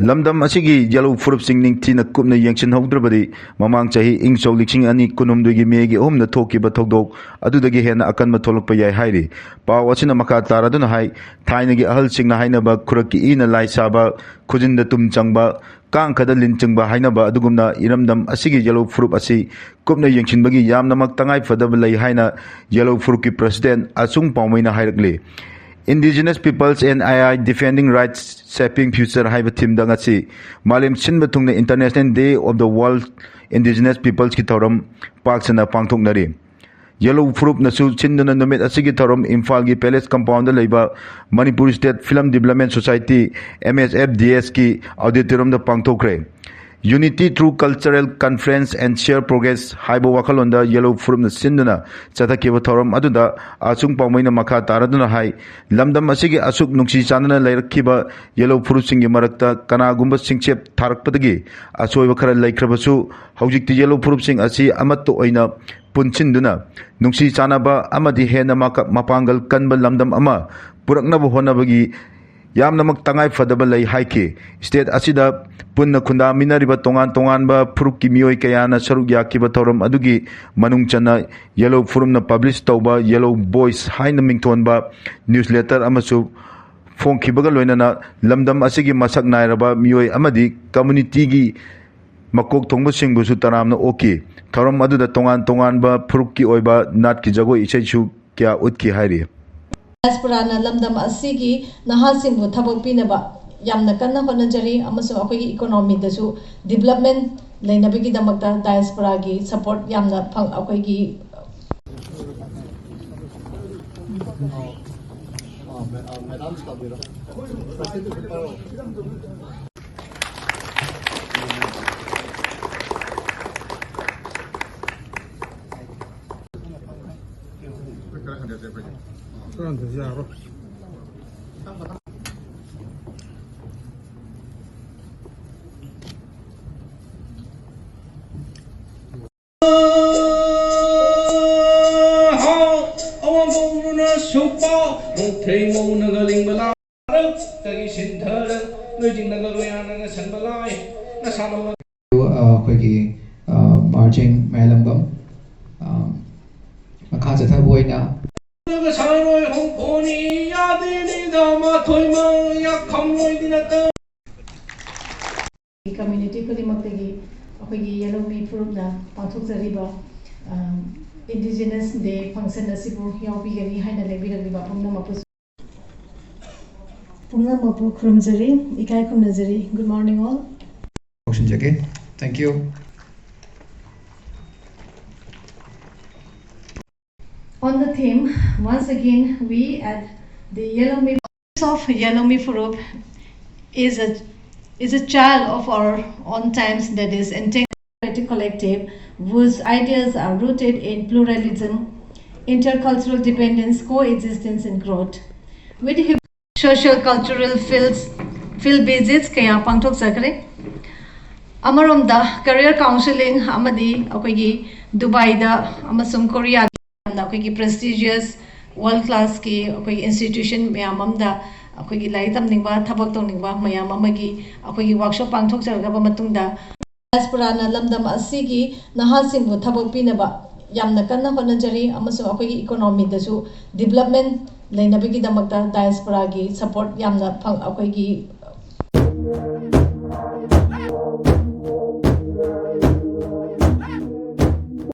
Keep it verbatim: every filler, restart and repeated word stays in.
ꯂꯝꯗꯝ ꯑꯁꯤꯒꯤ ꯌꯦꯜꯍꯧ ꯐꯨꯔꯨꯞꯁꯤꯡ ꯅꯤꯡꯊꯤꯅ ꯀꯨꯞꯅ ꯌꯦꯡꯁꯤꯟꯍꯧꯗ꯭ꯔꯕꯗꯤ, ꯃꯃꯥꯡ ꯆꯍꯤ ꯏꯪ ꯁꯣꯛ ꯂꯤꯁꯤꯡ ꯑꯅꯤ ꯀꯨꯟꯍꯨꯝꯗꯣꯏꯒꯤ ꯃꯦꯒꯤ ꯑꯍꯨꯝꯗ ꯊꯣꯛꯈꯤꯕ ꯊꯧꯗꯣꯛ ꯑꯗꯨꯗꯒꯤ ꯍꯦꯟꯅ ꯑꯀꯟꯕ ꯊꯣꯛꯂꯛꯄ ꯌꯥꯏ ꯍꯥꯏꯔꯤ꯫ ꯄꯥꯎ ꯑꯁꯤꯅ ꯃꯈꯥ ꯇꯥꯔꯗꯨꯅ ꯍꯥꯏ, ꯊꯥꯏꯅꯒꯤ ꯑꯍꯜꯁꯤꯡꯅ ꯍꯥꯏꯅꯕ ꯈꯨꯔꯛꯀꯤ ꯏꯅ ꯂꯥꯏ ꯁꯥꯕ, ꯈꯨꯖꯤꯟꯗ ꯇꯨꯝ ꯆꯪꯕ, ꯀꯥꯡꯈꯗ ꯂꯤꯟ ꯆꯤꯡꯕ ꯍꯥꯏꯅꯕ ꯑꯗꯨꯒꯨꯝꯅ ꯏꯔꯝꯗꯝ ꯑꯁꯤꯒꯤ ꯌꯦꯜꯍꯧ ꯐꯨꯔꯨꯞ ꯑꯁꯤ ꯀꯨꯞꯅ ꯌꯦꯡꯁꯤꯟꯕꯒꯤ ꯌꯥꯝꯅꯃꯛ ꯇꯉꯥꯏ ꯐꯗꯕ ꯂꯩ ꯍꯥꯏꯅ ꯌꯦꯜꯍꯧ ꯐꯨꯔꯨꯞꯀꯤ president ꯑꯆꯨꯡ ꯄꯥꯎꯃꯩꯅ ꯍꯥꯏꯔꯛꯂꯤ꯫ Indigenous Peoples and A I Defending Rights, Shaping Future ꯍꯥꯏꯕ ꯊꯤꯝꯗ ꯉꯁꯤ ꯃꯥꯂꯦꯝ ꯁꯤꯟꯕ ꯊꯨꯡꯅ International Day of the World Indigenous Peoplesꯀꯤ ꯊꯧꯔꯝ ꯄꯥꯛ ꯁꯟꯅ ꯄꯥꯡꯊꯣꯛꯅꯔꯤ꯫ ꯌꯦꯜꯍꯧ ꯐꯨꯔꯨꯞꯅꯁꯨ ꯁꯤꯟꯗꯨꯅ ꯅꯨꯃꯤꯠ ꯑꯁꯤꯒꯤ ꯊꯧꯔꯝ ꯏꯝꯐꯥꯜꯒꯤ ꯄꯦꯂꯦꯁ ꯀꯝꯄꯥꯎꯟꯗ ꯂꯩꯕ Manipur state film development society, MSFDSꯀꯤ ꯑꯣꯗꯤꯇꯣꯔꯤꯌꯝꯗ ꯄꯥꯡꯊꯣꯛꯈ꯭ꯔꯦ꯫ Unity through Cultural Conference and Share Progress ꯍꯥꯏꯕ ꯋꯥꯈꯜꯂꯣꯟꯗ ꯌꯦꯜꯍꯧ ꯐꯨꯔꯨꯞꯅ ꯁꯤꯟꯗꯨꯅ ꯆꯠꯊꯈꯤꯕ ꯊꯧꯔꯝ ꯑꯗꯨꯗ ꯑꯆꯨꯡ ꯄꯥꯎꯃꯩꯅ ꯃꯈꯥ ꯇꯥꯔꯗꯨꯅ ꯍꯥꯏ, ꯂꯝꯗꯝ ꯑꯁꯤꯒꯤ ꯑꯁꯨꯛ ꯅꯨꯡꯁꯤ ꯆꯥꯟꯅꯅ ꯂꯩꯔꯛꯈꯤꯕ ꯌꯦꯜꯍꯧ ꯐꯨꯔꯨꯞꯁꯤꯡꯒꯤ ꯃꯔꯛꯇ ꯀꯅꯥꯒꯨꯝꯕ ꯁꯤꯡꯆꯦꯞ ꯊꯥꯔꯛꯄꯗꯒꯤ ꯑꯁꯣꯏꯕ ꯈꯔ ꯂꯩꯈ꯭ꯔꯕꯁꯨ, ꯍꯧꯖꯤꯛꯇꯤ ꯌꯦꯜꯍꯧ ꯐꯨꯔꯨꯞꯁꯤꯡ ꯑꯁꯤ ꯑꯃꯠꯇ ꯑꯣꯏꯅ ꯄꯨꯟꯁꯤꯟꯗꯨꯅ ꯅꯨꯡꯁꯤ ꯆꯥꯟꯅꯕ ꯑꯃꯗꯤ ꯍꯦꯟꯅ ꯃꯥꯀ-, ꯃꯄꯥꯡꯒꯜ ꯀꯟꯕ ꯂꯝꯗꯝ ꯑꯃ ꯄꯨꯔꯛꯅꯕ ꯍꯣꯠꯅꯕꯒꯤ ꯌꯥꯝꯅꯃꯛ ꯇꯉꯥꯏ ꯐꯗꯕ ꯂꯩ ꯍꯥꯏꯈꯤ꯫ ꯁ꯭ꯇꯦꯠ ꯑꯁꯤꯗ ꯄꯨꯟꯅ ꯈꯨꯟꯗꯥꯃꯤꯟꯅꯔꯤꯕ ꯇꯣꯉꯥꯟ ꯇꯣꯉꯥꯟꯕ ꯐꯨꯔꯨꯞꯀꯤ ꯃꯤꯑꯣꯏ ꯀꯌꯥꯅ ꯁꯔꯨꯛ ꯌꯥꯈꯤꯕ ꯊꯧꯔꯝ ꯑꯗꯨꯒꯤ ꯃꯅꯨꯡ ꯆꯟꯅ ꯌꯦꯜꯍꯧ ꯐꯨꯔꯨꯞꯅ ꯄꯕ꯭ꯂꯤꯁ ꯇꯧꯕ ꯌꯦꯜꯍꯧ ꯚꯣꯏꯁ ꯍꯥꯏꯅ ꯃꯤꯡꯊꯣꯟꯕ ꯅ꯭ꯌꯨꯁꯂꯦꯇꯔ ꯑꯃꯁꯨ ꯐꯣꯡꯈꯤꯕꯒ ꯂꯣꯏꯅꯅ ꯂꯝꯗꯝ ꯑꯁꯤꯒꯤ ꯃꯁꯛ ꯅꯥꯏꯔꯕ ꯃꯤꯑꯣꯏ ꯑꯃꯗꯤ ꯀꯝꯃꯨꯅꯤꯇꯤꯒꯤ ꯃꯀꯣꯛ ꯊꯣꯡꯕꯁꯤꯡꯕꯨꯁꯨ ꯇꯔꯥꯝꯅ ꯑꯣꯛꯈꯤ꯫ ꯊꯧꯔꯝ ꯑꯗꯨꯗ ꯇꯣꯉꯥꯟ ꯇꯣꯉꯥꯟꯕ ꯐꯨꯔꯨꯞꯀꯤ ꯑꯣꯏꯕ ꯅꯥꯠꯀꯤ ꯖꯒꯣꯏ ꯏꯁꯩꯁꯨ ꯀꯌꯥ ꯎꯠꯈꯤ ꯍꯥꯏꯔꯤ꯫ ꯗꯥꯏꯁꯄꯣꯔꯥꯅ ꯂꯝꯗꯝ ꯑꯁꯤꯒꯤ ꯅꯍꯥꯁꯤꯡꯕꯨ ꯊꯕꯛ ꯄꯤꯅꯕ ꯌꯥꯝꯅ ꯀꯟꯅ ꯍꯣꯠꯅꯖꯔꯤ ꯑꯃꯁꯨꯡ ꯑꯩꯈꯣꯏꯒꯤ ꯏꯀꯣꯅꯣꯃꯤꯗꯁꯨ ꯗꯤꯕ꯭ꯂꯞꯃꯦꯟ ꯂꯩꯅꯕꯒꯤꯗꯃꯛꯇ ꯗꯥꯏꯁꯄꯣꯔꯥꯒꯤ ꯁꯄꯣꯔꯠ ꯌꯥꯝꯅ ꯐꯪ-, ꯑꯩꯈꯣꯏꯒꯤ ꯍꯥꯎ, ꯑꯋꯥꯡ ꯃꯧꯅ ꯁꯨꯛꯄꯥꯎ ꯃꯨꯛꯊꯩ ꯃꯧꯅꯒ ꯂꯤꯡꯕ ꯂꯥꯏ꯫ ꯃꯔꯛꯇꯒꯤ ꯁꯤꯟꯊꯔ ꯅꯣꯏꯖꯤꯡꯅꯒ ꯂꯣꯌꯥꯅꯒ ꯁꯟꯕ ꯂꯥꯏ꯫ ꯅꯁꯥꯅ ꯑꯩꯈꯣꯏꯒꯤ ꯃꯥꯔꯆꯤꯡ ꯃꯌꯥꯂꯝꯕꯝ ꯃꯈꯥ ꯆꯠꯊꯕ ꯑꯣꯏꯅ ꯁꯥꯔꯣꯏ ꯍꯣꯡꯐꯣꯅꯤ ꯌꯥꯗꯦꯅꯤꯗ ꯃꯊꯣꯏꯃ ꯌꯥꯈꯝꯂꯣꯏꯗꯤ ꯅꯠꯇ꯫ ꯀꯝꯃ꯭ꯌꯨꯅꯤꯇꯤ ꯈꯨꯗꯤꯡꯃꯛꯇꯒꯤ ꯑꯩꯈꯣꯏꯒꯤ ꯌꯦꯂꯧꯃꯤ ꯐꯨꯔꯨꯞꯅ ꯄꯥꯡꯊꯣꯛꯆꯔꯤꯕ ꯏꯟꯗꯤꯖꯤꯅꯁ ꯗꯦ ꯐꯪꯁꯟ ꯑꯁꯤꯕꯨ ꯌꯥꯎꯕꯤꯒꯅꯤ ꯍꯥꯏꯅ ꯂꯦꯡꯕꯤꯔꯛꯂꯤꯕ ꯄꯨꯝꯅꯃꯛꯄꯨꯁꯨ ꯄꯨꯝꯅꯃꯛꯄꯨ ꯈꯨꯔꯨꯝꯖꯔꯤ, ꯏꯀꯥꯏ ꯈꯨꯝꯅꯖꯔꯤ꯫ Good morning all. ꯂꯧꯁꯤꯟꯖꯒꯦ꯫ Thank you. On the theme, once again, we at the Yellow Me of Yellow Me Furup is a is a child of our own times, that is, Enteng Collective, whose ideas are rooted in pluralism, intercultural dependence, coexistence, and growth. With his social cultural fields, field visits ꯀꯌꯥ ꯄꯥꯡꯊꯣꯛꯆꯈ꯭ꯔꯦ꯫ ꯑꯃꯔꯣꯝꯗ career counselling ꯑꯃꯗꯤ ꯑꯩꯈꯣꯏꯒꯤ ꯗꯨꯕꯥꯏꯗ ꯑꯃꯁꯨꯡ ꯀꯣꯔꯤꯌꯥꯗ ꯌꯥꯝꯅ ꯑꯩꯈꯣꯏꯒꯤ prestigious world class ꯀꯤ ꯑꯩꯈꯣꯏꯒꯤ institution ꯃꯌꯥꯝ ꯑꯃꯗ ꯑꯩꯈꯣꯏꯒꯤ ꯂꯥꯏꯔꯤꯛ ꯇꯝꯅꯤꯡꯕ, ꯊꯕꯛ ꯇꯧꯅꯤꯡꯕ ꯃꯌꯥꯝ ꯑꯃꯒꯤ ꯑꯩꯈꯣꯏꯒꯤ workshop ꯄꯥꯡꯊꯣꯛꯆꯔꯛꯂꯕ ꯃꯇꯨꯡꯗ diaspora ꯅ ꯂꯝꯗꯝ ꯑꯁꯤꯒꯤ ꯅꯍꯥꯁꯤꯡꯕꯨ ꯊꯕꯛ ꯄꯤꯅꯕ ꯌꯥꯝꯅ ꯀꯟꯅ ꯍꯣꯠꯅꯖꯔꯤ ꯑꯃꯁꯨꯡ ꯑꯩꯈꯣꯏꯒꯤ economy ꯗꯁꯨ development ꯂꯩꯅꯕꯒꯤꯗꯃꯛꯇ diaspora ꯒꯤ support ꯌꯥꯝꯅ ꯐꯪ-, ꯑꯩꯈꯣꯏꯒꯤ